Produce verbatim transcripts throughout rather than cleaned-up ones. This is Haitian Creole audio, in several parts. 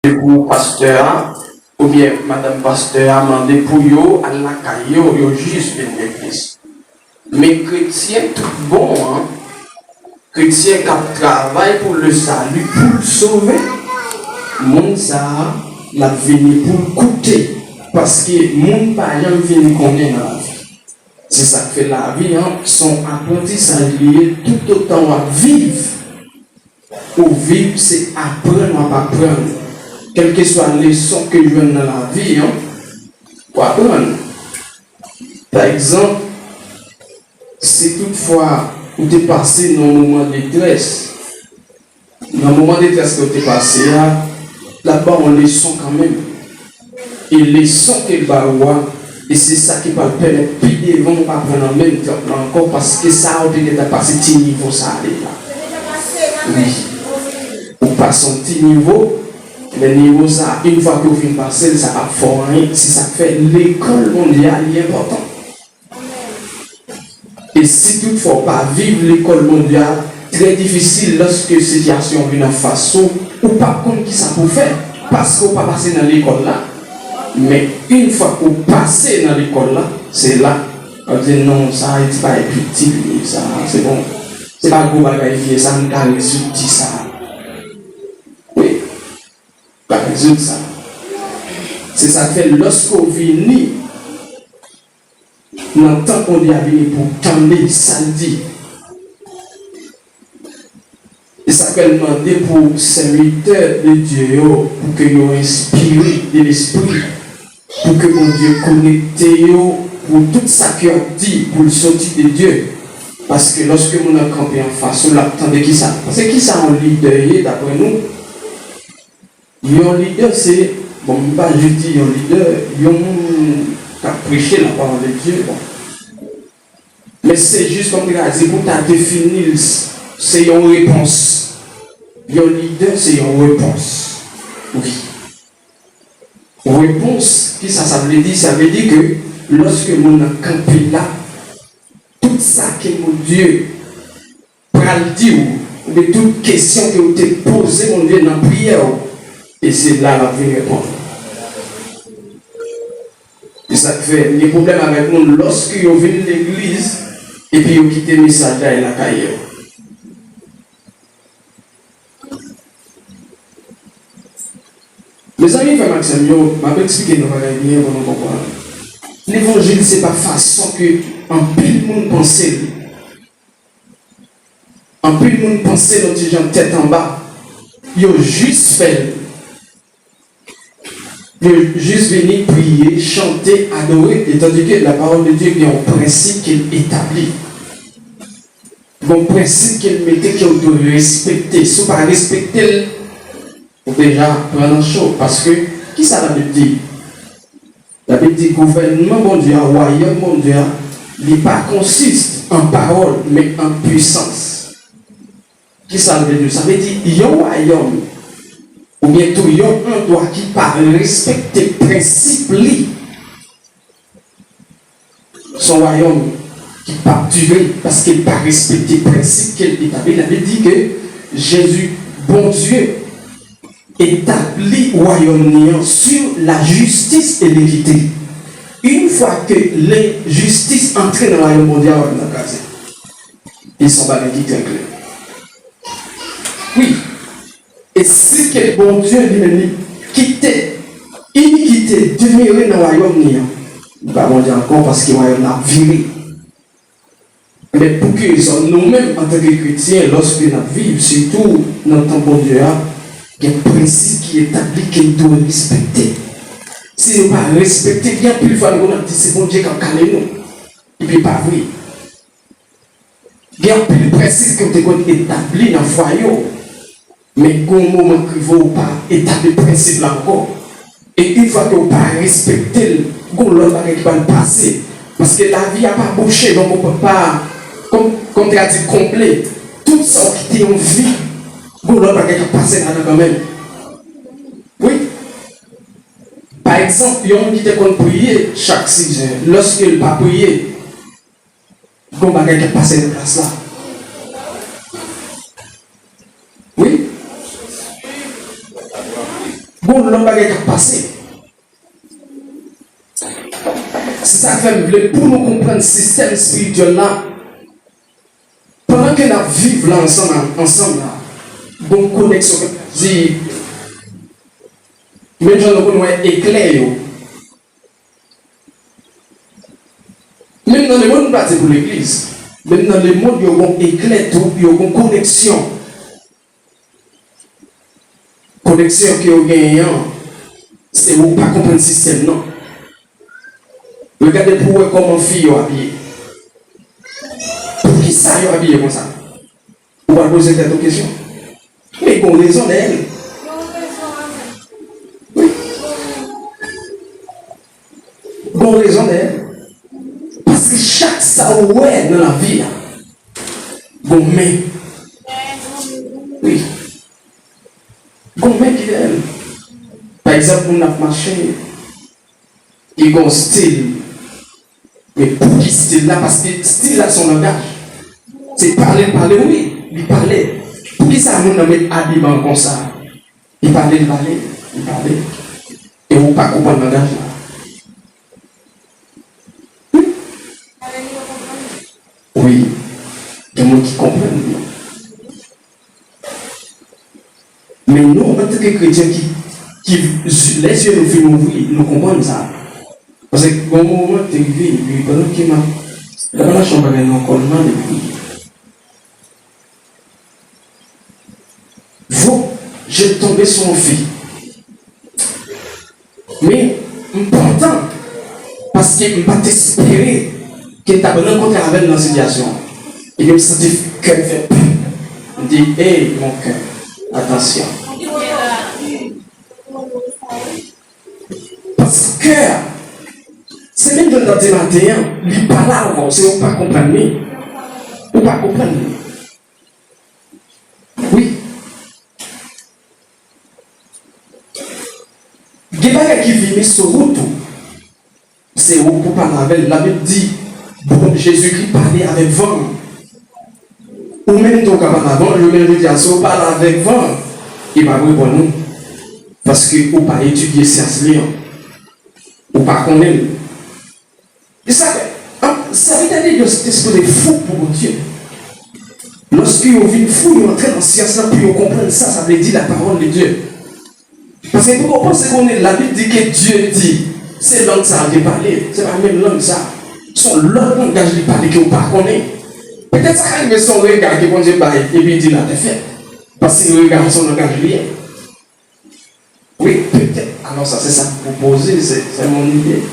pou pastè a, oubyen madanm pastè a mande pou yo al lakay yo, yo jis vin legliz. Men kretyen tout bon an, kretyen k ap travay pou le sali, pou l sove, moun sa a, l ap vini pou l koute, paske moun pa janm vin konnen nan lavi. Se sa k fè lavi an, se yon aprantisaj li ye, toutotan w ap viv. Ou viv, se aprann w ap aprann. Kèlkeswa leson ke w jwenn nan lavi an, w aprann. Pa egzanp, si toutfwa ou te pase nan yon moman detrès, nan moman detrès ke w te pase a, l ap ba w yon leson kanmenm. E leson ke l ba ou a, e se sa ki pral pèmèt pi devan ou pa pran nan menm trap la ankò, paske sa a ou te gentan pase ti nivo sa a deja. Wi. Ou pase yon ti nivo, men nivo sa a, yon fwa ke w fin pase l, sa p ap fè w anyen. Se sa k fè lekòl Bondye a, li enpòtan. E si toutfwa w pa viv lekòl Bondye a, trè difisil lòske sitiyasyon an vin anfas ou, ou p ap konn kisa pou w fè, paske w pa pase nan lekòl la. Men, yon fwa ke w pase nan lekòl la, se la, w ap di, "Non, sa a, e ti bagay piti, sa a, se bon. Se pa gwo bagay li ye, sa, m ka rezoud ti sa a." Wi, w ka rezoud sa a. Se sa k fè, lòske w vini, nan tan Bondye a vini pou w tande sa l di. E sa fè l mande pou sèvitè de Dye yo, pou ke yo enspire de Lespri, pou ke Bondye konekte yo, pou tout sa ke y ap di, pou l soti de Dye. Paske lòske moun nan kanpe anfas ou, l ap tande kisa? Paske kisa yon lidè ye, daprè nou? Yon lidè se, bon, m pa jis di yon lidè, yon moun k ap preche la parole de Dieu, bon. Men se jis kòm te ka di pou ta defini l, se yon repons. Yon lidè se yon repons. Wi. Repons, kisa sa vle di? Sa vle di ke lòske moun nan kanpe la, tout sa ke Bondye pral di w, oubyen tout kesyon ke w te poze Bondye nan priyè w, e se la l ap vin reponn ou. Se sa k fè m gen pwoblèm avèk moun lòske yo vin legliz epi yo kite mesaj la e lakay yo. Mezanmi, frè m ak sè m yo, m ap eksplike nou bagay byen pou nou konprann. Levanjil se pa fason ke anpil moun panse l. Anpil moun panse l yon ti jan tèt anba. Yo jis fè l. Yo jis vini priye, chante, adore, e tandike la parole de Dieu gen yon prensip ke l etabli. Gen yon prensip ke l mete ke w dwe respekte. Si w pa respekte l, ou deja pran nan cho. Paske, kisa Labib di? Labib di, gouvènman Bondye a, wayòm Bondye a, li pa konsiste an pawòl, men an pwisans. Kisa l vle di? Sa vle di, yon wayòm, oubyen tou yon andwa ki pa respekte prensip li, se yon wayòm ki p ap dire, paske l pa respekte prensip ke l etabli. Labib di ke Jezi, Bondye, etabli wayòm li an sur la justice et l'équité. Yon fwa ke lenjistis antre nan wayòm Bondye a, wayòm nan kraze. E se yon bagay ki trè klè. Wi. E si ke Bondye li menm li kite inikite demere nan wayòm li an, li pa Bondye ankò, paske wayòm nan ap vire. Men pou ki rezon nou menm, antanke kretyen, lòske n ap viv, sitou nan tanp Bondye a, gen prensip ki etabli ke n dwe respekte. Si nou pa respekte, gen anpil fwa nou konn ap di se Bondye k ap kale nou. Epi pa vre. Gen anpil prensip ke w te konn etabli nan fwaye w. Men gen yon moman k rive w pa etabli prensip la ankò. E yon fwa ke w pa respekte l, gen yon lòt bagay ki pral pase. Paske lavi a pa bouche, donk ou pa, pa, kòm, kòm te ka di, konble. Tout sa w kite yon vid, gen yon lòt bagay k ap pase ladan kanmenm. Wi. Pa egzanp, yon moun ki te konn priye chak sizè, lòske l pa priye, gon bagay k ap pase nan plas la. Wi. Gon lòt bagay k ap pase. Se sa k fè m vle pou nou konprann sistèm espirityèl la. Pandan ke n ap viv la ansanm, ansanm la, gon koneksyon, di, menm jan nou konn wè eklè yo. Menm nan lemonn, m pa di pou legliz, menm nan lemonn, yo gon eklè tou, yo gon koneksyon. Koneksyon ke yo genyen an, se ou pa konprann sistèm nan. Regade pou w wè kòman fi yo abiye. Poukisa yo abiye konsa? Ou pral poze tèt ou kesyon. Men gon rezon dèyè l. Wi. Gon rezon dèyè l. Paske chak sa ou wè nan lavi a, gon men. Wi. Gon men ki dèyè l. Pa egzanp, moun ap mache, li gon stil. Men pou ki stil la? Paske stil la se yon langaj. Se pale l pale, wi, li pale. Poukisa moun nan met abiman konsa? Li pale, li pale, li pale. E ou pa konprann langaj la. Wi, gen moun ki konprann li. Men nou, antanke kretyen ki, ki, lè zye nou fin ouvri, nou konprann sa. Paske gon moman te rive, epi pandan ke m ap, m t ap mache yon bagay nan kò m nan, epi voup, je tonbe sou yon fi. Men, m kontan, paske m pa t espere ke m t ap rankontre avè l nan sitiyasyon an. Epi m santi kè m fè pip. M di, "Ey, mon kè, atansyon." Paske kè a, se menm jan l t ap di maten an, li pale avè w, se ou pa konprann li. Ou pa konprann li. Wi. Gen bagay ki vini sou wout ou. Se ou pou pale avè l. Labib di, bon, Jezikri pale avèk van an. Ou menm tou ou ka pale avè l, jounen jodi a, si w pale avèk van an, li p ap reponn ou. Paske ou pa etidye syans li an. Ou pa konnen l. E sa fè, an, sèvitè de Dye yo se te sipoze fou pou Bondye. Lòske yo vin fou, yo antre nan syans lan pou yo konprann sa sa vle di la parole de Dieu. Paske pou yo panse konnen Labib di ke Dye di, se lang sa a te pale, se pa menm lang sa a. Se yon lòt langaj li pale ke w pa konnen. Petèt sa ka rive se yon rega ke Bondye bay epi li di la te fèt. Paske rega a se yon langaj li ye. Wi, petèt. Alò sa se sa m pwopoze, se, se mon ide.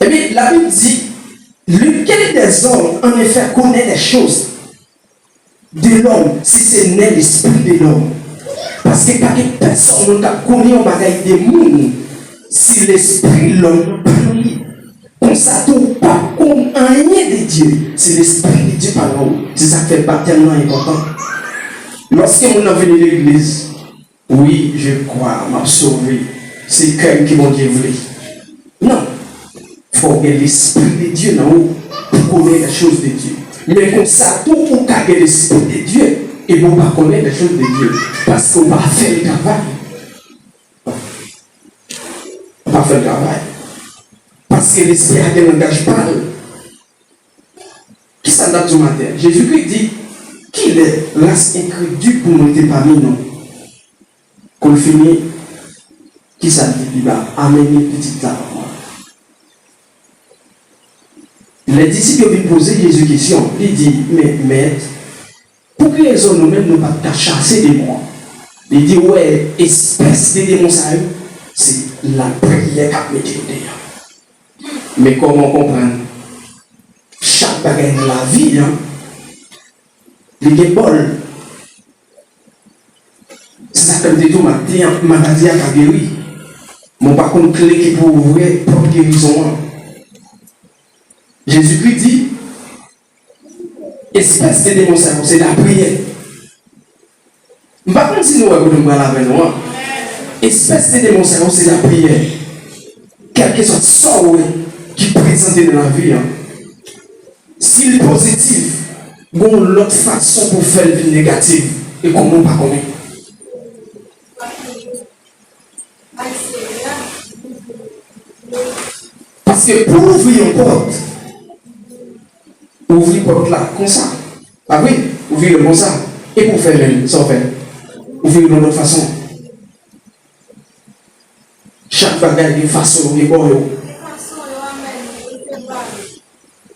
Ebyen, Labib di, lequel des hommes en effet connaît les choses de l'homme, si ce n'est l'esprit de l'homme? Paske pa gen pèsonn moun k ap konnen yon bagay de moun si lespri lòm nan pa nan li. Konsa tou, ou p ap konn anyen de Dye si lespri de Dye pa nan ou. Se sa k fè batèm nan enpòtan. Lòske moun nan vini legliz, "Wi, je crois, m ap sove. Se kè m ki Bondye vle." Non. Fò w gen lespri de Dye nan ou pou konnen les choses de Dieu. Men konsa tou, ou ka gen lespri de Dye epi w pa konnen les choses de Dieu. Paske w pa fè l travay. Ou pa fè l travay. Paske lespri a gen langaj pa l. Kisa l t ap di w maten an? Jezikri di, "Kilè ras enkredil pou mwen te pami nou?" Kou l fini, kisa l di pi ba? "Amenez pitit la ban mwen." Lè disip yo vin poze Jezi kesyon, li di, "Men, Mèt, pou ki rezon nou menm nou pa t ka chase demon an?" Li di, "Ou wè espès de demon sa yo, se lapriyè k ap mete yo deyò." Men kòman w konprann, chak bagay nan lavi a, li gen bò l. Se sa k fè m te di w maten an, maladi a ka geri. Men w pa konn kle ki pou ouvri pòt gerizon an. Jezikri di, espès de demon sa yo, se lapriyè. M pa konn si nou wè kote m pral avè nou an. Espès de demon sa yo, se lapriyè. Kèlkeswa sa w wè ki prezante nan lavi an, si li pozitif, gon lòt fason pou fè l vin negatif. E kòman w pa konnen? Paske pou w ouvri yon pòt, ou ouvri pòt la konsa. Pa vre? Ou vire l konsa. E pou w fèmen l, sa w fè? Ou vire l yon lòt fason. Chak bagay gen fason yo, gen bò yo.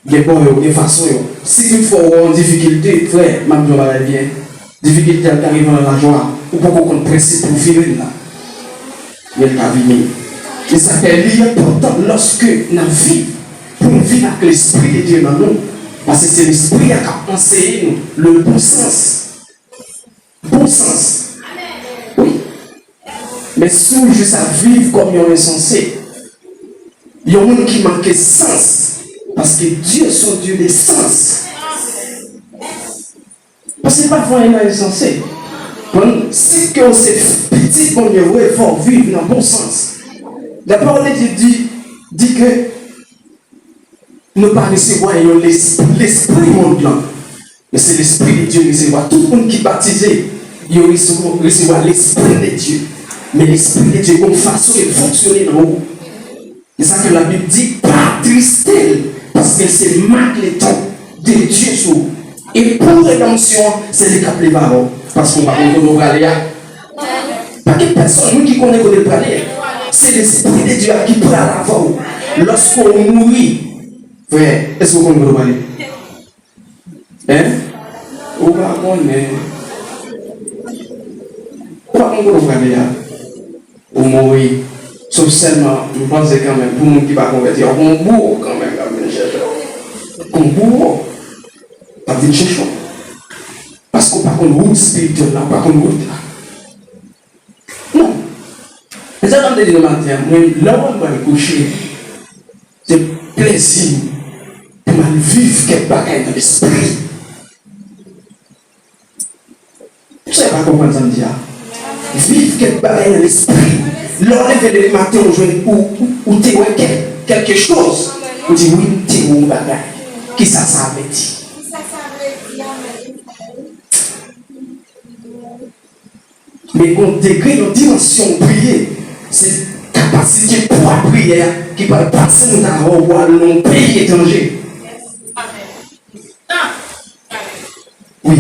Gen bò yo, gen fason yo. Si toutfwa w wè yon difikilte, frè, m ap di yon bagay byen. Difikilte a ka rive nan lajwa, ou poko konn prensip pou w vire l la. Men l ka vini. E sa fè li enpòtan lòske n ap viv, pou n viv ak Lespri de Dye nan nou. Paske se Lespri a k ap anseye nou le bon sans. Bon sans. Wi. Men si w jis ap viv kòm yon ensanse, yon moun ki manke sans, paske Dye se yon Dye de sans. Paske pa fè anyen nan ensanse. Konprann? Si ke w se pitit Bondye vre, fò w viv nan bon sans. La parole de Dieu di, di ke nou pa resevwa yon lespri, lespri mond lan. Men se Lespri de Dye resevwa. Tout moun ki batize, yo resevwa, resevwa Lespri de Dye. Men Lespri de Dye, gon fason l fonksyone nan ou. E sa ke Labib di, pa atriste l, paske se mak letan de Dye sou ou. E pou redanmsyon an, se li k ap leve avè w. Paske w pa konn kote w prale a. Pa gen pèsonn moun ki konnen kote l prale a. Se Lespri de Dye a ki pral avè w. Lòske w mouri, frè, èske w konn kote w prale? Hein? Ou pa konnen. Ou pa konn kote w prale a. Ou mouri. Sof sèlman, m panse kanmenm, pou moun ki pa konvèti, y ap gon bouwo kanmenm k ap vin chèche w. Gon bouwo k ap vin chèche w. Paske w pa konn wout espirityèl la, w pa konn wout la. Non. E sa m te di nan maten an, mwen, lè w wè m pral kouche, se plezi m pou m al viv kèk bagay nan lespri. Misye pa konprann sa m di a. Viv kèk bagay nan lespri. Lè w leve depi maten, ou jwenn, ou, ou, ou te wè kèk, kèlke choz. Ou di, "Wi, m te wè yon bagay." Kisa sa vle di? Men gon degre, yon dimansyon w priye. Se kapasite pwa priyè a ki pral pase nou ta wè w pou al nan yon peyi etranje. Wi,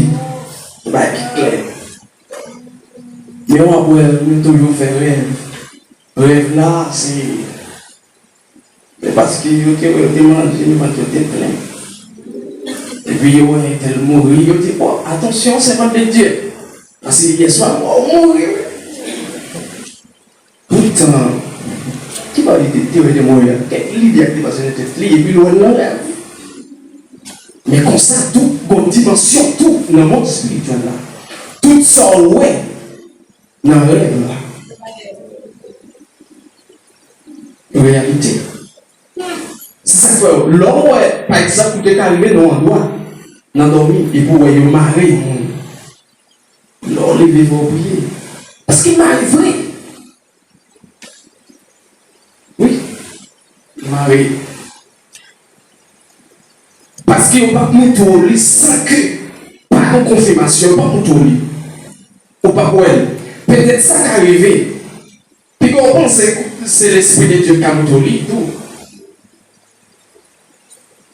bagay ki klè. Men w ap wè, nou toujou fè rèv. Rèv la, se, men paske yo te wè, yo te manje, men vant yo te plen. Epi yo wè entèl mouri, yo di, "O, atansyon, sèvant de Dye." Paske yèswa, o, mouri, wi. Poutan, ki pa li te, te wè te mouri a? Kèk lide a ki te pase nan tèt li, epi l wè l nan rèv. Men konsa tou, gon dimansyon tou nan mond espirityèl la. Tout sa w wè nan rèv la, reyalite. Se sa k fè, lè w wè, pa egzanp, ou te ka rive nan yon andwa, nan dòmi, epi w wè yo mare yon moun. Lè w leve, fò w priye. Paske mare vre. Wi, mare. Paske yo p ap montre w li san ke pa gen konfimasyon, yo p ap montre w li. Ou p ap wè l. Petèt sa ka rive. Piga w panse se Lespri de Dye k ka montre w li tou.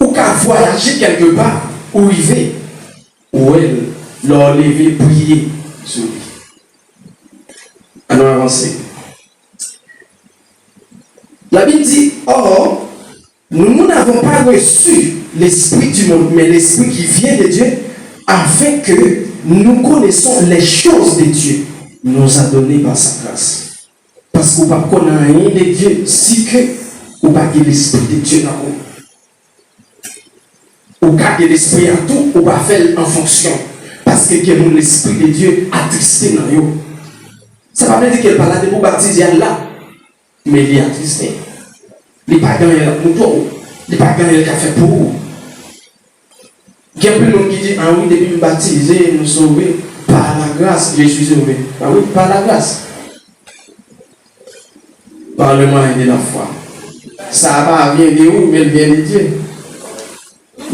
Ou ka vwayaje kèlke pa, ou rive, ou wè l, lè w leve, priye sou li. Ann nou avanse. Labib di, "Or, nous, nous n'avons pas reçu l'esprit du monde, mais l'esprit qui vient de Dieu, afin que nous connaissons les choses de Dieu, nous a donné par sa grâce." Paske ou p ap konn anyen de Dye si ke ou pa gen Lespri de Dye nan ou. Ou ka gen Lespri a tou, ou pa fè l an fonksyon. Paske gen moun Lespri de Dye atriste nan yo. Sa pa vle di ke l pa la depi w batize a l la. Men li atriste. Li pa gen anyen l ap montre w. Li pa gen anyen l ka fè pou ou. Gen anpil moun ki di, "Ah wi, depi m batize, m sove. Par la grâce, je suis sauvé." Ah wi, par la grâce. Par le moyen de la foi. Sa a pa vyen de ou, men l vyen de Dye.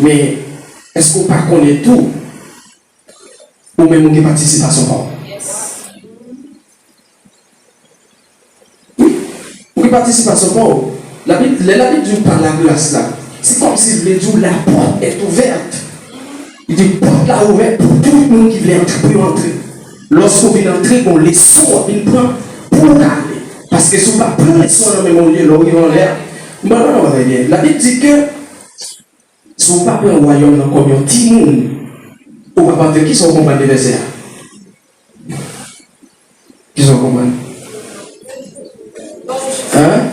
Men, èske w pa konnen tou? Ou menm ou gen patisipasyon pa w. Wi, ou gen patisipasyon pa w. Labib, lè Labib di w pa lagras la, se kòmsi l vle di w la porte est ouverte. Li di pòt la ouvè pou tout moun ki vle antre, pou yo antre. Lòske w vin antre, gon leson w ap vin pran pou w ka ale. Paske si w pa pran leson an nan men w, lè w rive anlè a, m pa konn bagay byen. Labib di ke si w pa pran wayòm nan kòm yon timoun, ou p ap antre. Kisa w konprann de vèsè a? Kisa w konprann? Hein?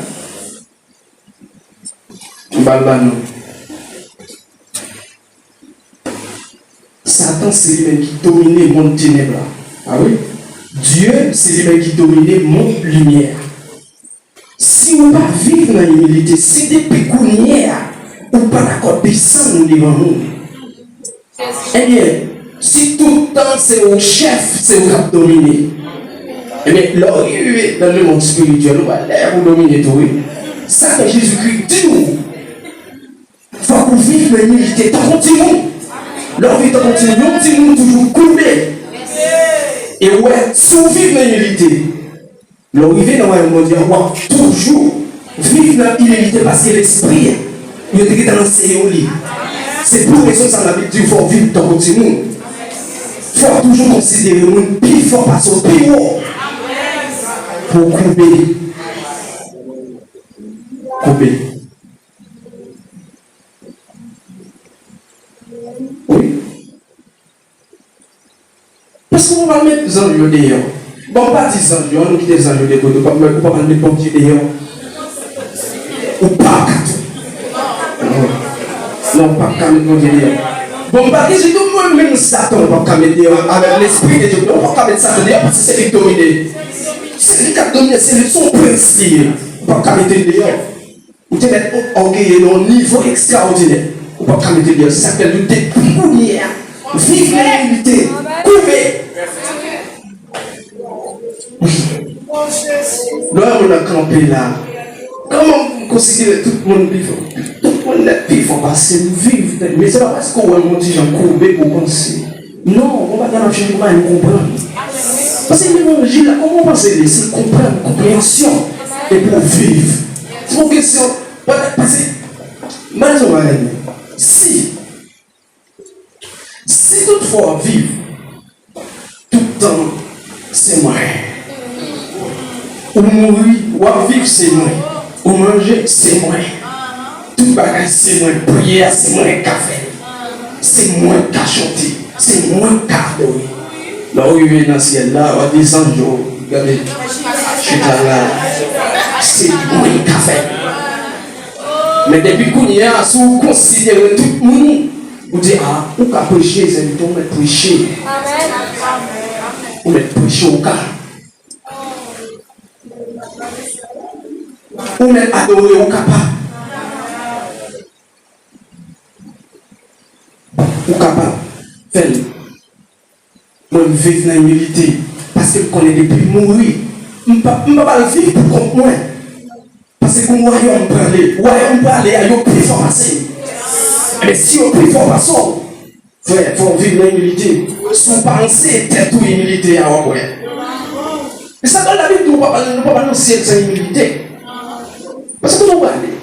M pral ba nou. Satan se li menm ki domine mond tenèb la. A wi. Dye se li menm ki domine mond limyè a. Si ou pa viv nan imilite, si depi kounye a ou pa dakò desann ou devan moun, ebyen, si tout tan se ou chèf, se ou k ap domine, ebyen, lè w rive nan lemonn espirityèl, ou pa lè pou domine tou, wi. Sa fè Jezikri di w, fòk ou viv nan imilite tankou timoun. Lè w viv tankou timoun, yon timoun toujou koube. E ou wè, si w viv nan imilite, lè w rive nan wayòm Bondye a, w ap toujou viv nan imilite paske lespri a, yo te gentan anseye w li. Se pou rezon sa Labib di w fò w viv tankou timoun. Fò w toujou konsidere moun pi fò pase w, pi wo. Pou w koube. Koube. Wi. Paske ou pa met zanj yo deyò. Bon, m pa di zanj yo, nou kite zanj yo de kote, ou pa, ou pa met Bondye deyò. Ou pa ka tou. Non. Non, ou pa ka met Bondye deyò. Bon, m pa di ditou, mwen menm Satan, ou pa ka met deyò avèk lespri de Dye. Non, ou pa ka met Satan deyò, paske se li k domine. Se li k ap domine, se li, se yon prens li ye. Ou pa ka mete l deyò. Ou te mèt ògeye nan yon nivo ekstraòdinè. Ou p ap ka mete l deyò. Se sa k fè l di w depi kounye a, viv nan imilite. Koube. Wi. Lè yon moun ap kanpe la, kòman w konsidere tout moun pi fò? Tout moun nèt pi fò pase m, viv. Men se pa paske w wè m yon ti jan koube pou w panse. Non, yon bagay m ap chèche, yon bagay m konprann. Paske levanjil la, kòman w panse li? Se konprann, konpreyansyon. Epi w viv. Se yon kesyon, pa, pase, m pral di w yon bagay. Si, si toutfwa w ap viv, tout tan, se mwen. Ou mouri, w ap viv, se mwen. Ou manje, se mwen. Tout bagay, se mwen. Priyè a, se mwen k ka fè l. Se mwen k ka chante. Se mwen k ka adore. Lè w rive nan syèl la, w ap di zanj yo, gade, chita la. Se mwen k ka fè l. Men depi kounye a, si w konsidere tout moun, ou di, a, ou ka preche, sèvitè, ou mèt preche. Ou mèt preche, ou ka. Ou mèt adore, ou kapab. Ou kapab fè l. Mwen, m viv nan imilite, paske m konnen depi m mouri, m pa, m pa pral viv pou kont mwen. Paske gon wayòm prale, wayòm prale a, yo pi fò pase m. Men si yo pi fò pase w, frè, fò w viv nan imilite. Si w pa anseye tèt ou imilite a, w ap wè. E sa k fè Labib di w pa pral, nou pa pral nan syèl san imilite. Paske kote w prale?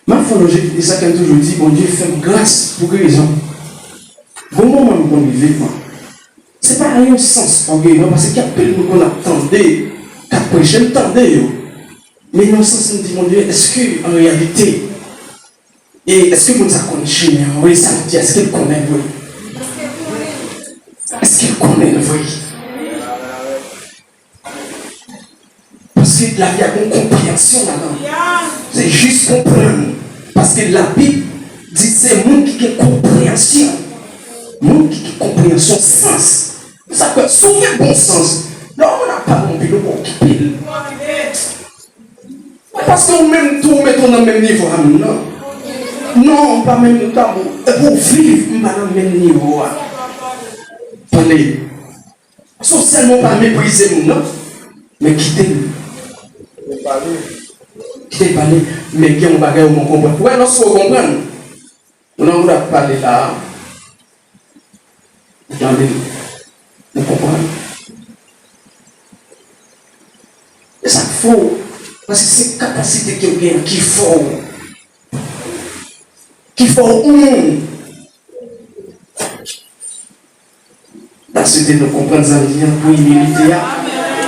M ap fè yon lojik, e sa ke m toujou di, Bondye fè m gras pou gerizon. Gon moman m konn rive, mwen. Se pa nan yon sans ògèy, non, paske gen anpil moun konn ap tande, k ap preche, m tande yo. Men nan yon sans, m di, Bondye, èske an reyalite, e èske moun sa konn chemen an vre, sa m di, èske l konnen l vre? Èske l konnen l vre? Paske lavi a gen yon konpreyansyon ladan l. Se jis konprann. Paske Labib di se moun ki gen konpreyansyon. Moun ki gen konpreyansyon, sans. Sa kwè, si w gen bon sans, lè yon moun ap pale anpil, ou pa okipe l. Paske ou menm tou, ou mete w nan menm nivo a moun nan. Non, m pa menm tabou. Epi w viv, m pa nan menm nivo a. Tande. Si w sèlman pa meprize moun nan, men kite l. Kite l pale. Men gen yon bagay ou konn konprann. Ou wè, lòske w konprann, moun nan moun ap pale la a, Tande, nou konprann? E sa k fè w, paske se kapasite ke w genyen ki fè w, ki fè w yon moun. Paske nou konprann zanmi an pou imilite a,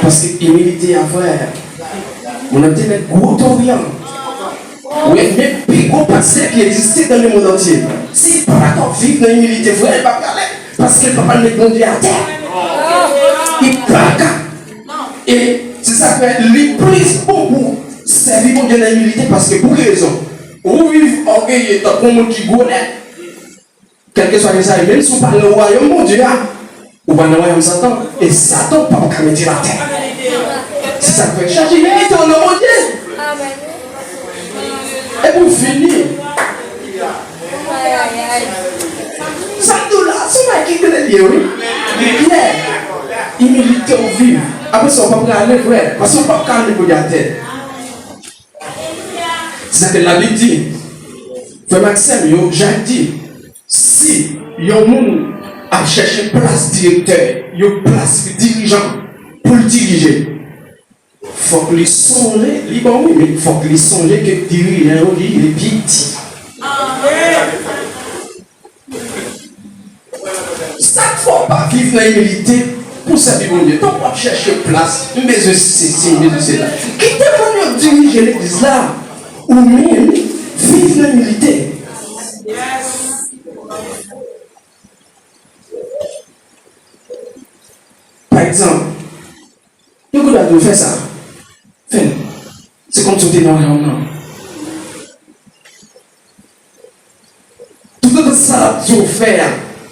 paske imilite a, frè, moun nan te met gwo tori an. Wi, men pi gwo pastè ki egziste dans le monde entier. Si l pa t ap viv nan imilite, frè, li pa prale, paske l pa pral met Bondye atè. Li pa ka. E se sa k fè li plis bon pou sèvi Bondye nan imilite, paske pou ki rezon? Ou viv ògeye tankou yon moun ki gwo nèg, kèlkeswa ki sa ye, menm si w pa nan wayòm Bondye a, ou pa nan wayòm Satan, e Satan p ap ka mete l atè. Se sa k fè chache imilite w nan Bondye. Epi w fini. Sa m di w la, se yon bagay ki klè l ye, wi. Li klè. Imilite w viv. Apre sa, w p ap prale, frè, paske w p ap ka met Bondye atè. Se sa ke Labib di. Frè m ak sè m yo, Jak di, si yon moun ap chèche plas direktè, yon plas dirijan pou l dirije, fòk li sonje, li bon wi, men fòk li sonje ke dirijan yo li, li pi piti. Sa k fè w pa viv nan imilite pou sèvi Bondye? Tank w ap chèche plas, m bezwen sesi, m bezwen sela. Kite moun yo dirije legliz la, ou menm, viv nan imilite. Pa egzanp, Yon kout la di w fè sa. Fè l. Se kòmsi w te nan rèv nan. Toutotan sa l ap di w fè a,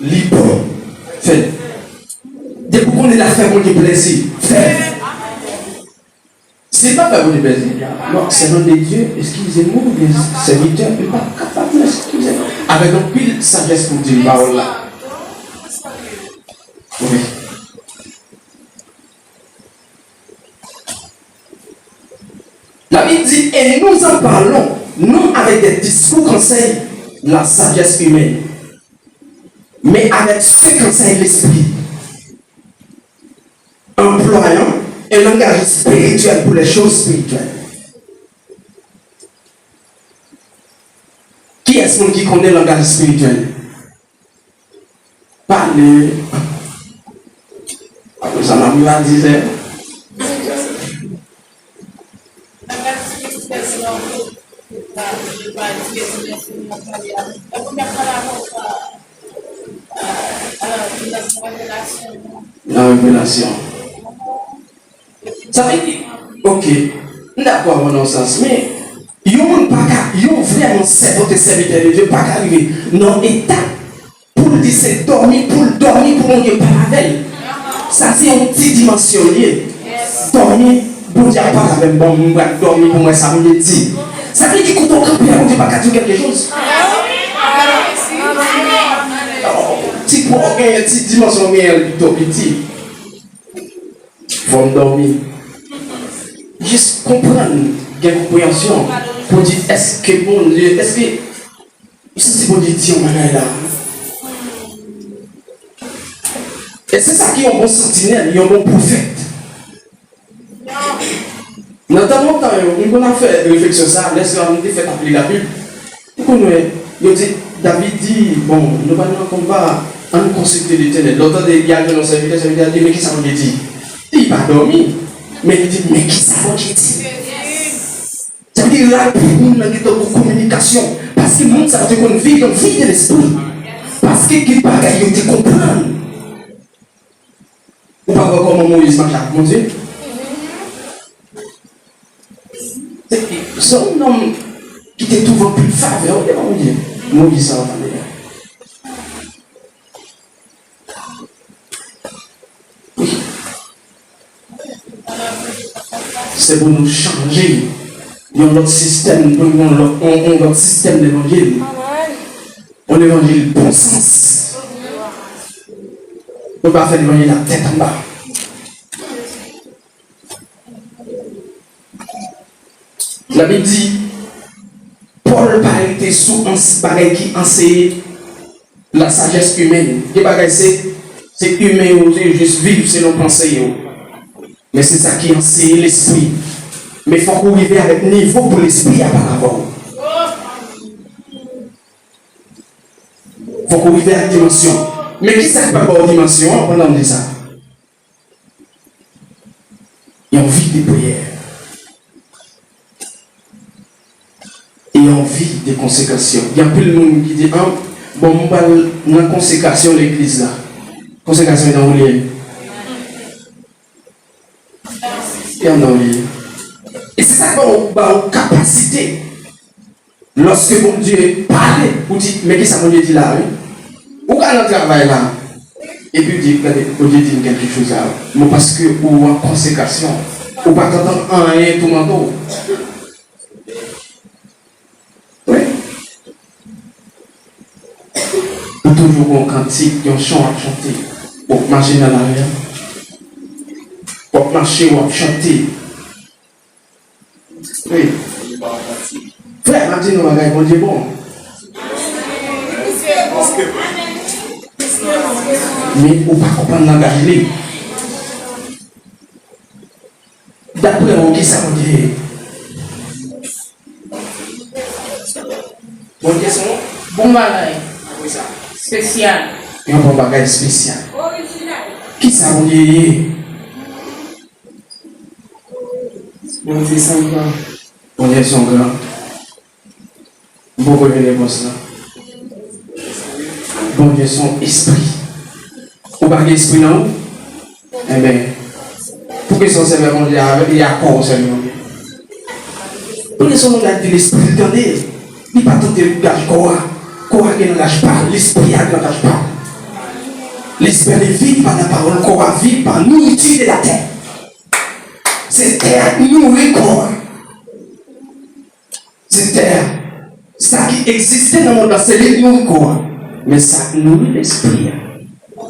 li bon. Fè l. Depi w konnen l ap fè Bondye plèzi, fè l. Si l pa fè Bondye plèzi, non, servante de Dieu, excusez-moi, oubyen sèvitè, li pa kapab, eskize m. Avèk anpil sajès pou di l pawòl la. Wi. La Bible dit, et nous en parlons, non avec des discours qu'enseigne la sagesse humaine, mais avec ceux qu'enseigne l'Esprit, employant un langage spirituel pour les choses spirituelles. Kiyès moun ki konnen langaj espirityèl? Pale. Apre sa, n ap rive a dizè. Nan revelasyon. Sa vle di, oke, m dakò avè w nan yon sans, men yon moun pa ka, yon vrèman sèvant e sèvitè de Dye pa ka rive nan yon etap pou l di se dòmi, pou l dòmi, pou Bondye pale avè l. Sa se yon ti dimansyon l ye. Dòmi, Bondye ap pale avè m, bon, m pral dòmi pou m wè sa Bondye di. Sa vle di kote w kanpe a, Bondye pa ka di w kèlke choz. Ti pwa w genyen, ti dimansyon w genyen, l pito piti. Fò m dòmi. Jis konprann, gen konpreyansyon pou di, èske Bondye, èske, m santi Bondye di yon bagay la. E se sa ki yon bon santinèl, yon bon pwofèt. Nan tan lontan yo, m konn ap fè refleksyon sa, lè sa m te fèk ap li Labib. Ou konn wè, yo di, David di, bon, nou pral nan konba, ann konsilte Letènèl. Lè w tande y al jwenn yon sèvitè, sèvitè a di, men kisa Bondye di? Li pa dòmi, men li di, men kisa Bondye di? Sa vle di rapid, moun nan gentan gon kominikasyon, paske moun sa yo te konn viv yon vi de lespri, paske gen bagay yo te konprann. Ou pa wè kòman Moyiz mache ak Bondye? Se, se yon nonm ki te twouve anpil favè, wi, devan Bondye. Moyiz sa w tande a. Wi. Se pou nou chanje yon lòt sistèm, pou nou yon lòt, yon, yon lòt sistèm levanjil. Yon levanjil bon sans. Nou pa fè levanjil ak tèt anba. Labib di, Pòl pa rete sou ans-, bagay ki anseye la sagesse humaine. Gen bagay se Se imen yo, yo jis viv selon panse yo. Men se sa ki anseye lespri. Men fòk ou rive avèk nivo pou lespri a pale avè w. Fòk ou rive ak dimansyon. Men kisa k pral ba w dimansyon an pandan m di sa? Yon vi de priyè. E yon vi de konsekrasyon. Gen anpil moun ki di, ah, bon, m pral nan konsekrasyon legliz la. Konsekrasyon nan ou li ye? Ki anndan ou li ye? E se sa k ba w, ba w kapasite. Lòske Bondye pale, ou di, men kisa Bondye di la, wi? Ou ka nan travay la, epi w di, gade, Bondye di m kèlke choz la, wi. Men paske ou an konsekrasyon, ou pa t antann anyen toumante w. Wi. Ou toujou gon kantik, yon chan w ap chante. W ap mache nan lari a. W ap mache, w ap chante. Wi. Frè, m ap di nou bagay, Bondye bon. Men ou pa konprann langaj li. Daprè ou, kisa Bondye ye? Bondye se yon bon bagay. Espesyal. Yon bon bagay espesyal. Kisa Bondye ye? Bondye se yon gran. Bondye se yon gran. M poko jwenn repons lan. Bondye se yon espri. Ou pa gen espri nan ou? Enben, poukisa w sèvi ak Bondye avè, e ak kò w sèvi Bondye? Bondye se yon moun ki gen lespri, li tande. Li pa tande langaj kò a. Kò a gen langaj pa l, lespri a gen langaj pa l. Lespri a li viv pa lapawòl, kò a viv pa nouriti de latè. Se tè a k nouri kò a. Se tè a. Sa ki egziste nan mond lan, se li k nouri kò a. Men sa k nouri lespri a,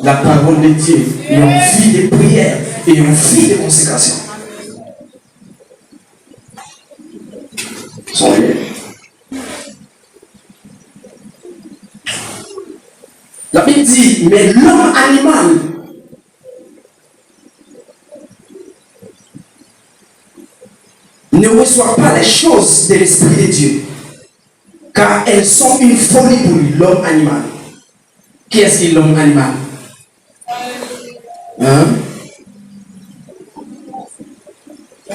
la parole de Dieu, yon vi de priyè e yon vi de konsekrasyon. Sonje. Labib di, mais l'homme animal ne reçoit pas les choses de l'Esprit de Dieu, car elles sont une folie pour lui, l'homme animal. Kiyès ki lòm animal? Hein?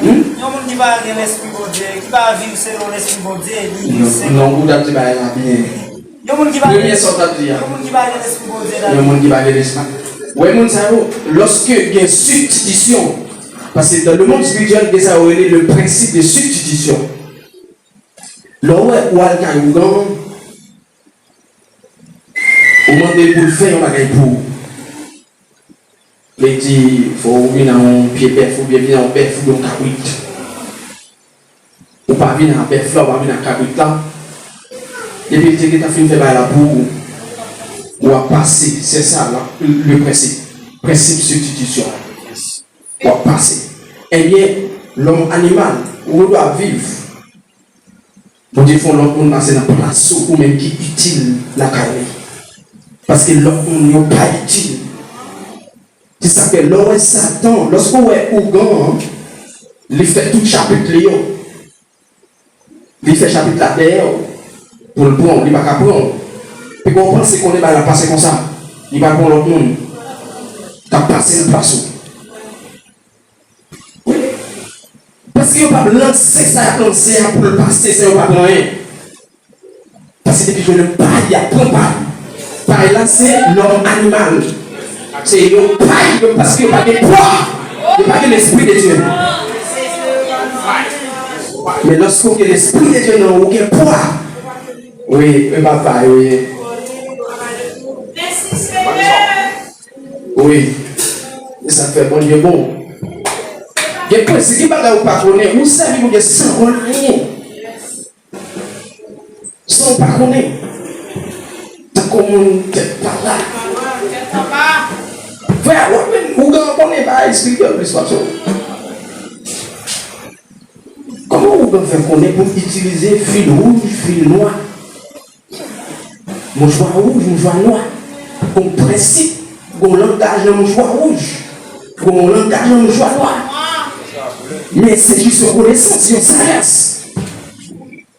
Hmm? Yon moun ki pa gen lespri Bondye, ki pa viv selon lespri Bondye, li viv selon. Non, ou t ap di bagay la byen. Yon moun ki pa gen, premye sa w t ap di a. Yon moun ki pa gen lespri Bondye la. Yon moun ki pa gen lespri. Wè moun sa yo, lòske gen sibstitisyon, paske dans le monde spirituel, gen sa yo rele le principe de substitution. Lè w wè ou al kay ougan an, ou mande l pou l fè yon bagay pou ou. Li di, fò w vin ak yon pye bèf, oubyen vin ak yon bèf, oubyen yon kabrit. Ou pa vin ak bèf la, ou pa vin ak kabrit la. Depi l te gentan fin fè bagay la pou ou, w ap pase. Se sa, la, le prensip. Prensip sibstitisyon. W ap pase. Ebyen, lòm animal, ou dwe viv. Bondye fè yon lòt moun pase nan plas ou, ou menm ki itil lakay li. Paske lòt moun yo pa itil. Se sa k fè, lè w wè Satan, lòske w wè ougan an, li fè tout chapit li yo. Li fè chapit la dèyè w, pou l pran w, li pa ka pran w. Piga w panse konnen bagay la pase konsa, li pral pran lòt moun k ap pase nan plas ou. Wi. Paske yo p ap lanse sa y ap lanse a pou l pase san yo pa pran anyen. Paske depi jwenn pa y ap pran pa y. Pa y la se lòm animal. Se yo pa y yo paske yo pa gen pwa. Yo pa gen lespri de Dye. Men lòske w gen lespri de Dye nan ou, ou gen pwa. Wi, men papa, wi. Wi. E sa k fè Bondye bon. Gen prensip, gen bagay ou pa konnen, ou sèvi Bondye san konn anyen. San ou pa konnen. Tankou moun tèt pa la. Frè, w ap menm, ou gen konnen pa eksplike plis pase. Kòman ou gen fè konnen pou itilize fil wouj, fil nwa? Mouchwa wouj, mouchwa nwa. Yon prensip. Gon langaj nan mouchwa wouj. Gon langaj nan mouchwa nwa. Men se jis yon konesans, yon sajès.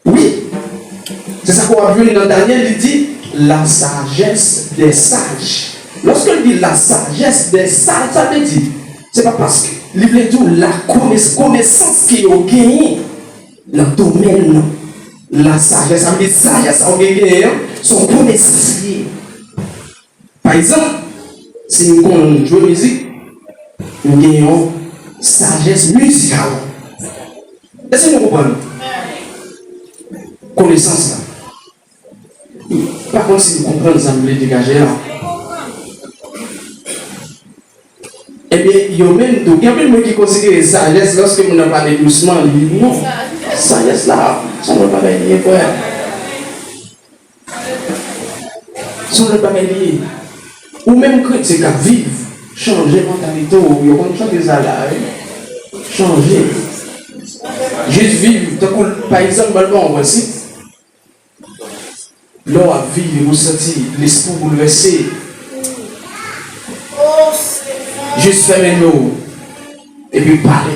Wi. Se sa ke w ap jwenn nan Danyèl, li di, la sagesse des sages. Lòske l di la sagesse des sages, sa vle di, se pa paske li vle di w la kones-, konesans ke yo genyen nan domèn nan. La sagesse, sa vle di sajès sa w gen genyen an, se yon konesans li ye. Pa egzanp, si m konn jwe mizik, m gen yon sajès mizikal. Èske nou konprann konesans la? M pa konn si nou konprann sa m vle degaje la. Ebyen, yo menm tou, gen anpil moun ki konsidere sajès lòske moun nan pale dousman, li non. Sajès la, se yon lòt bagay li ye, frè. Se yon lòt bagay li ye. Ou menm kretyen k ap viv, chanje mantalite w. Yo konn chante sa la, wi. Chanje. Jis viv, tankou, pa egzanp, ban m ba w yon prensip. Lè w ap viv, ou santi lespri w boulvèse. Jis fèmen je w, epi pale.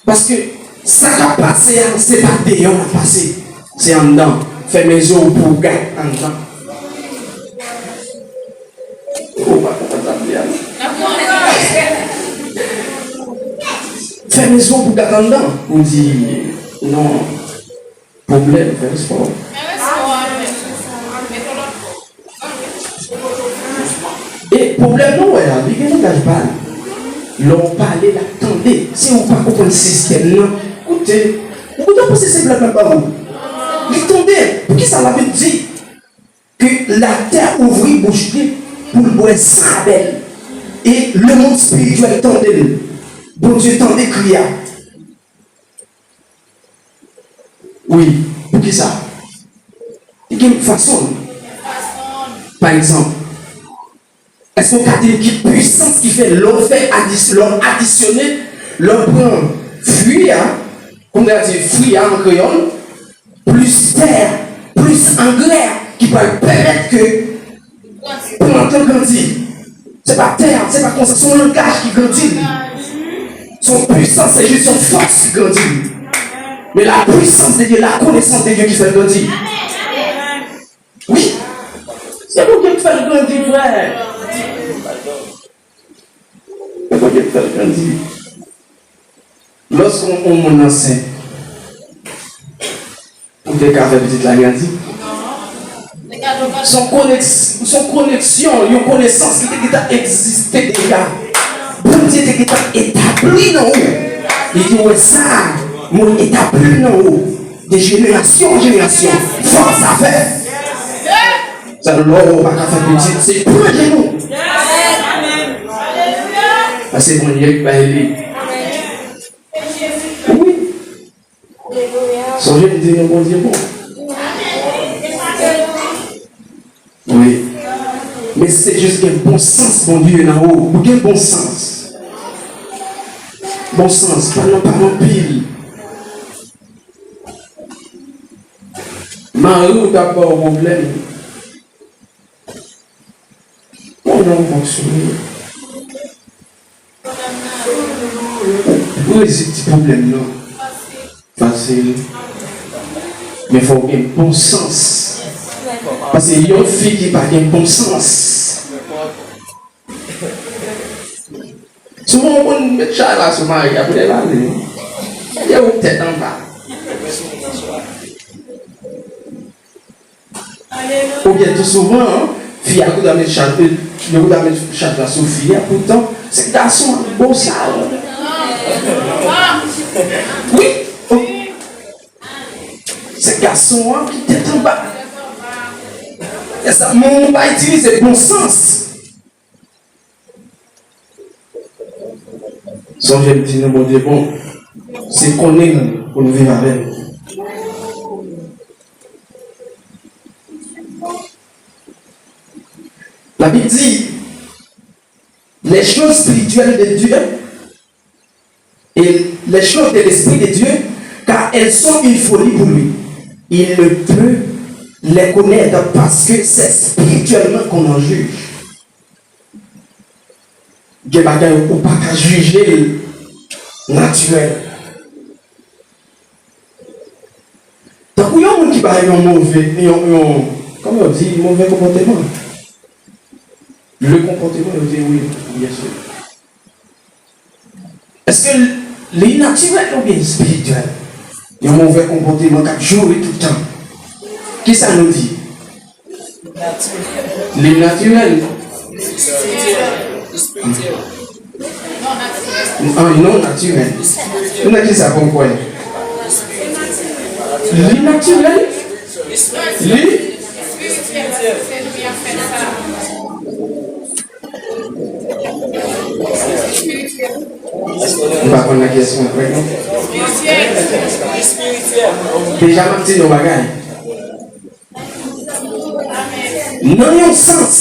Paske sa k ap pase a, se pa deyò l ap pase. Se anndan. Fèmen je w pou w gad anndan. Ou pa konprann sa m di a, non? Fèmen je w pou w gad anndan. Ou di, non. Pwoblèm, fè respè w. E pwoblèm nou wè a, li gen langaj pa l. Lè w pale, l ap tande. Si w pa konprann sistèm nan, koute. Ou ta panse se blag l ap ba ou. Li tande. Poukisa Labib di ke la terre ouvrit bouche li pou l bwè san Abèl? E lemonn espirityèl tande l. Bondye tande kri a. Wi, poukisa? Li gen fason l. Pa egzanp, èske w ka di m ki pwisans ki fè lè w fè adis-, lè w adisyone, lè w pran fwi a, kòm yo di fwi a an kreyòl, plis tè, plis angrè ki pral pèmèt ke plant lan grandi. Se pa tè a, se pa konsa, se yon langaj ki grandi l. Se yon pwisans, se jis yon fòs ki grandi l. Men la puissance de Dieu, la connaissance de Dieu ki fè l grandi. Wi. Se Bondye ki fè l grandi, frè. Se Bondye ki fè l grandi. Lòske yon, yon moun ansent, ou te ka fè pitit la grandi? Se yon konèks-, se yon koneksyon, yon konesans ki te gentan egziste deja. Bondye te gentan etabli nan ou. Li di, wè sa, mwen etabli nan ou. De jenerasyon an jenerasyon, fòs a fè. Sa lè w pa ka fè pitit, se pran jenou. Paske Bondye k bay li. Wi. Sonje m di nou Bondye bon. Wi. Men se jis gen bon sans Bondye nan ou. Ou gen bon sans. Bon sans, pa nan, pa nan pil. Mari w t ap ba w pwoblèm. Bon, non, bon, sou. Ou rezoud ti pwoblèm nan fasil. Men fò w gen bon sans. Paske yon fi ki pa gen bon sans. Souvan w konn met chay la sou mari a pou l ale. Ye ou tèt anba. Oubyen tou souvan, fi a kou ta met chat, yo kou ta met chat la sou fi a, poutan se gason an bosal. Wi, se gason an ki tèt anba. E sa, moun pa itilize bon sans. Sonje m di nou Bondye bon, se konnen l pou n viv avè l. Labib di, les choses spirituelles de Dieu et les choses de l'Esprit de Dieu, car elles sont une folie pour lui. Il ne peut les connaître parce que c'est spirituellement qu'on en juge. Gen bagay ou pa ka jije l natirèl. Tankou yon moun ki bay yon move, yon, yon, kòman yo di, move konpòteman. Le konpòteman, yo di wi, byen si. Èske li natirèl oubyen espirityèl? Yon move konpòteman k ap joure tout tan. Kisa nou di? Li natirèl. Ah, non natirèl. Nan kisa pou m kwè? Li natirèl. Li M pa konn nan kiyès mwen kwè non. Deja m ap di nou yon bagay. Nan yon sans,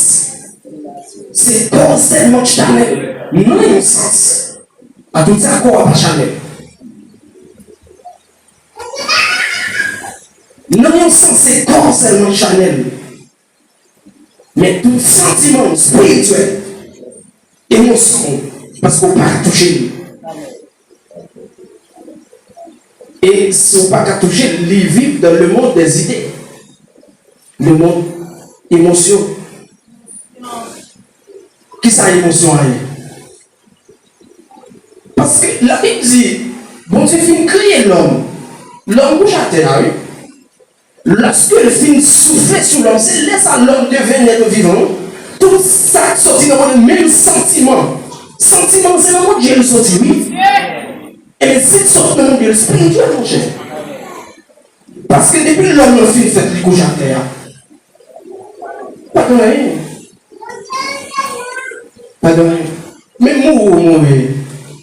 se kò sèlman k chanèl. Nan yon sans. An tout sa, kò a pa chanèl. Nan yon sans, se kò sèlman k chanèl. Men tout santiman w espirityèl, emosyon w, paske w pa ka touche li. E si w pa ka touche li, li viv dans le monde des idées, le monde emosyon. Kisa emosyon an ye? Paske Labib di, Bondye fin kreye lòm. Lòm kouche atè a, wi. Lòske l fin soufle sou lòm, se lè sa lòm devyen nèt vivan. Tout sa k soti nan mond, menm santiman. Santiman, se nan mond Dye l soti, wi. Ebyen, si l sot nan mond Dye l, espirityèl, monchè. Paske depi lòm nan fin fèt, li kouche atè a. Pa gen anyen. Pa gen anyen. Men mouri ou mouri.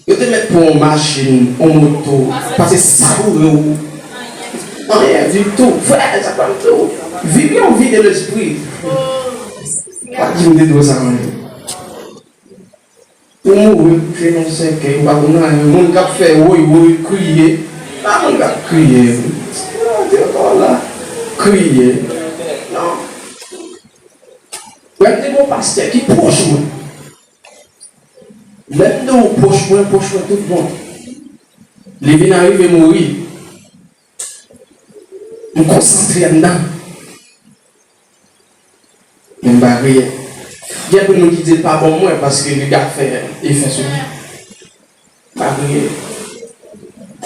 Yo te mèt pran yon machin, yon moto, pase sa pou vre ou. Anyen, viv tou. Frè, sa pa m tou. Viv yon vi de lespri. Pa di m te di w sa anyen. Ou mouri kouche nan sèkèy, ou pa konn anyen. Moun k ap fè woy woy, kriye. Pa moun k ap kriye. Yo te ankò la. Kriye. Non. Mwen te gen yon pastè ki pwòch mwen. Lè m di w pwòch mwen, pwòch mwen tout bon. Li vin arive mouri. M konsantre anndan. Men m pa kriye. Gen anpil moun ki di l pa bon mwen paske li ka fè efè sou li. M pa kriye.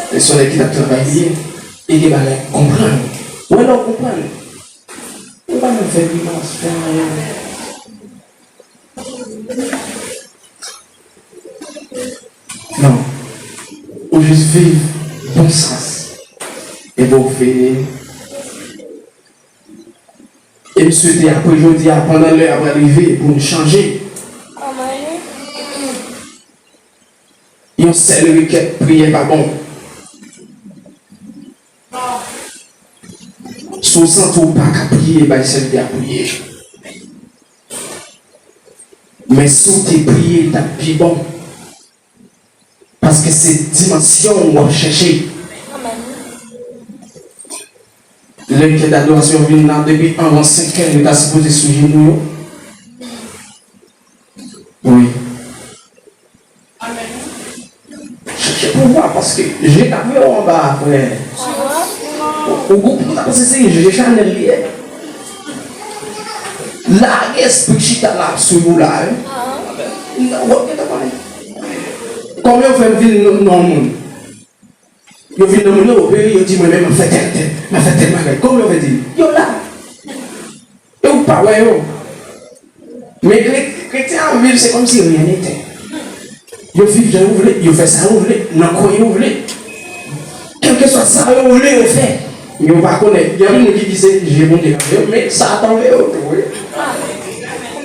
E se yon nèg ki t ap travay li ye. E gen bagay konprann. Ou wè lè w konprann. Ou pa menm fè grimas, fè anyen. Non. Ou jis viv bon sans. Epi w fini. E m swete apre jodi a, pandan lè a pral rive pou n chanje. Yon sèl rekèt, priyè pa bon. Si w santi w pa ka priye, bay sèvitè a priye. Men si w te priye, l t ap pi bon. Paske se dimansyon w w ap chèche. Lè kè dadorasyon vin la, depi anvan senkè, yo ta sipoze sou jenou yo. Wi. Chèche pouvwa, paske je n ap wè w anba a, frè. Ou, ou gon pouvwa, paske se je Chanèl li ye. Lage espri chita la ap swiv ou la, wi. Ou ap gentan konnen. Kòman yo fè m vin non, non moun? Yo vin nan moun yo, yo peri, yo di mwen menm m ap fè tèl, tèl, m ap fè tèl bagay. Kòman yo fè di? Yo la. E ou pa wè yo. Men kre-, kretyen ap viv, se kòmsi rien n'était. Yo viv jan yo vle, yo fè sa yo vle, nan kwen yo vle. Kèlkeswa sa yo vle, yo fè. Men yo pa konnen. Gen anpil moun ki di se je Bondye k ap veye yo, men Satan veye yo tou, wi.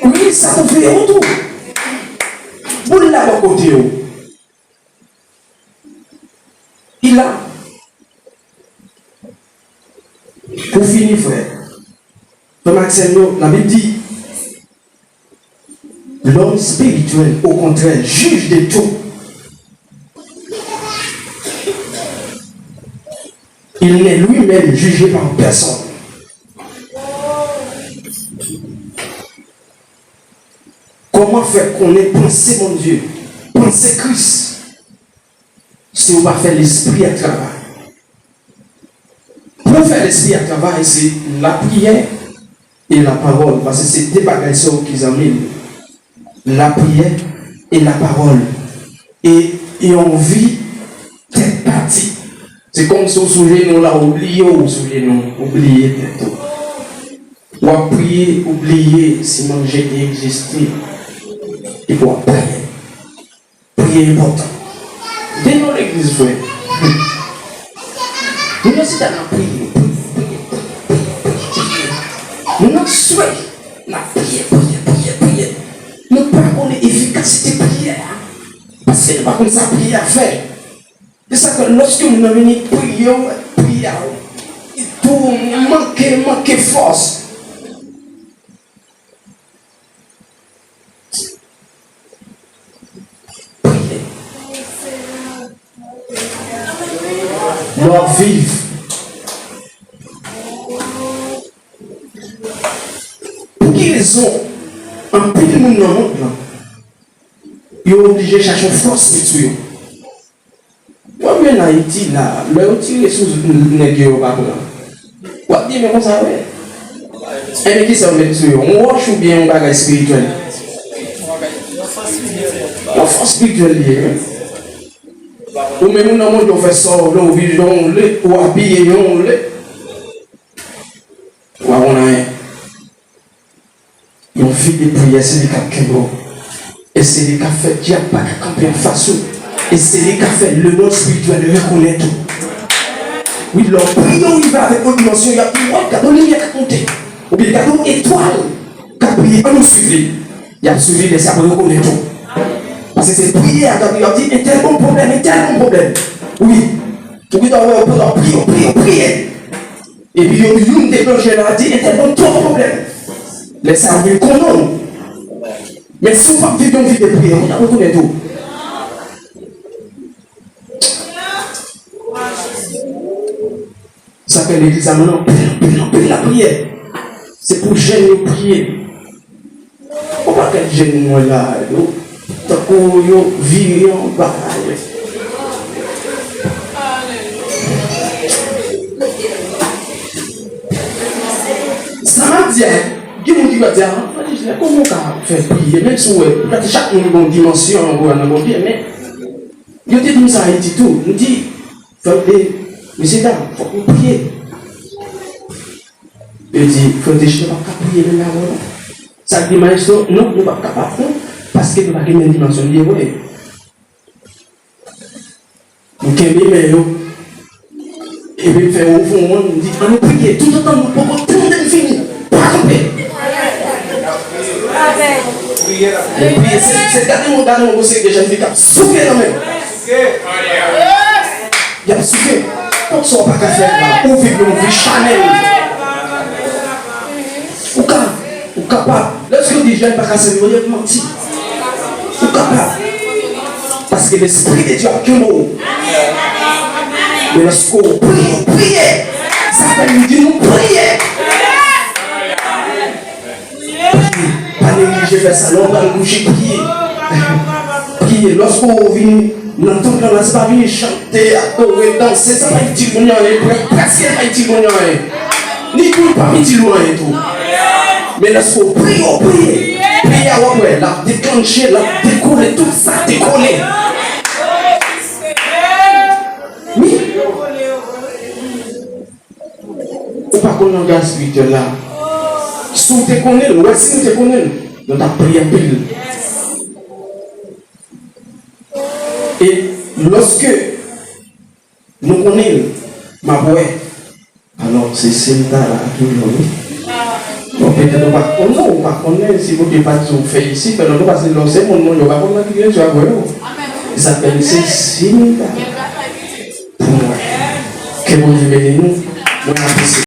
Wi, Satan veye yo tou. Boul la bò kote yo. Il a. Pou fini, frè. Frè m ak sè m yo, Labib di, l'homme spirituel, au contraire, juge de tout. Il n'est lui-même jugé par personne. Kòman fè konnen panse Bondye, panse Kris, si w pa fè Lespri a travay? Pou w fè Lespri a travay, se lapriyè e lapawòl, paske se de bagay sa yo ki zanmi l. Lapriyè e lapawòl. E yon vi tèt pati. Se kòmsi w sou jenou la, w bliye w sou jenou, w bliye tèt ou. W ap priye, w bliye si manje te egziste, epi w ap priye. Priye enpòtan. De non legliz, frè. Nou nan chita n ap priye, priye, priye, priye, priye, priye. Nou nan swe, n ap priye, priye, priye, priye. Nou pa konnen efikasite priyè a, paske nou pa konn sa priyè a fè. Se sa ke lòske moun nan vini priye w, priye a, tou manke, manke fòs. Priye. Lè w ap viv. Pou ki rezon anpil moun nan mond lan, yo oblije chache yon fòs ret sou yo? W ap jwenn Ayiti la, lè yo tire sou nèg yo, yo pa pran. W ap di, men konsa, wi. Enben, kisa yo met sou yo? Yon wòch oubyen yon bagay espirityèl? Yon fòs espirityèl li ye, wi. Ou menm ou nan mond, ou fè sa w vle, ou viv jan w vle, ou abiye jan w vle. Ou pa konn anyen. Yon vi de priyè, se li k ap kenbe w. E se li k ap fè dyab pa ka kanpe anfas ou. E se li k ap fè lemonn espirityèl rekonèt ou. Wi, lè w priye, w rive avèk yon dimansyon, y ap di, "Wè, gade yon limyè k ap monte." Oubyen, "Gade yon etwal k ap briye, ann nou swiv li." Y ap swiv li, lè sa pou rekonèt ou. Paske se priyè a, gade, y ap di, "Entèl gon pwoblèm, entèl gon pwoblèm." Wi. Ou gentan wè, w priye, w priye, w priye. Epi yo, youn deklanche la, di, "Entèl gon twòp pwoblèm." Lè sa a, vin konnen w. Men si w p ap viv yon vi de priyè, ou t ap rekonèt ou. Sa fè legliz la, nou anpil, anpil, anpil lapriyè. Se pou jèn yo priye. Yon pakèt jèn mwen la, yo, tankou yo vire anba. Sa m ap di a, gen moun ki va di, "A, Frè Dejene, kòman w ka fè priye?" Menm si w wè, poutèt chak moun gen yon dimansyon nan Bondye, men yo te di m sa Ayiti tou. M di, "Tande, mesye dam, fòk nou priye." Yo di, "Frè Dejene, nou p ap ka priye menm avè w non." Sa k di, "Mayestwo, non, nou p ap kapab non, paske nou pa gen menm dimansyon." M di, "Wi." M kenbe men yo. Epi m fè yo ouvri yon wonn, m di, "Ann nou priye, toutotan nou poko tande m fini, pa kanpe." Nou priye, se, se gade yon, gade yon seri de jèn fi k ap soufle nan men. Y ap soufle. Tout sa w pa ka fè la, ou viv yon vi chanèl. Ou ka, ou kapab. Lèske yo di jèn pa ka sèvi Bondye, yo manti. Ou kapab. Paske Lespri de Dye ap kenbe w. Men lèske w priye, w priye. Sa fè m di nou priye. Priye. Pa neglije fè sa. Lè w pral kouche, priye. Priye. Lèske w vin nan tanp lan, se pa vin chante, adore, danse, sa pa itil moun yo anyen, prè-, prèske pa itil moun yo anyen. Ni tou, l p ap itil ou anyen tou. Men lèske w priye, w priye. Priyè a, w ap wè, l ap deklanche, l ap dekole tout sa k te kole. Wi. Ou pa konn langaj espirityèl la. Si w te konnen l, wè, si nou te konnen l, nou t ap priye anpil. E lòske nou konnen l, m ap wè. Alò, se sim ta la toujou, wi. Bon, petèt ou pa konnen, ou pa konnen, si Bondye pa di w fè isi, fè lòt ou pase lòt se moun, moun yo pa konn nan ki direksyon y ap wè yo. E sa fè m se sim ta pou mwen. Ke Bondye beni nou.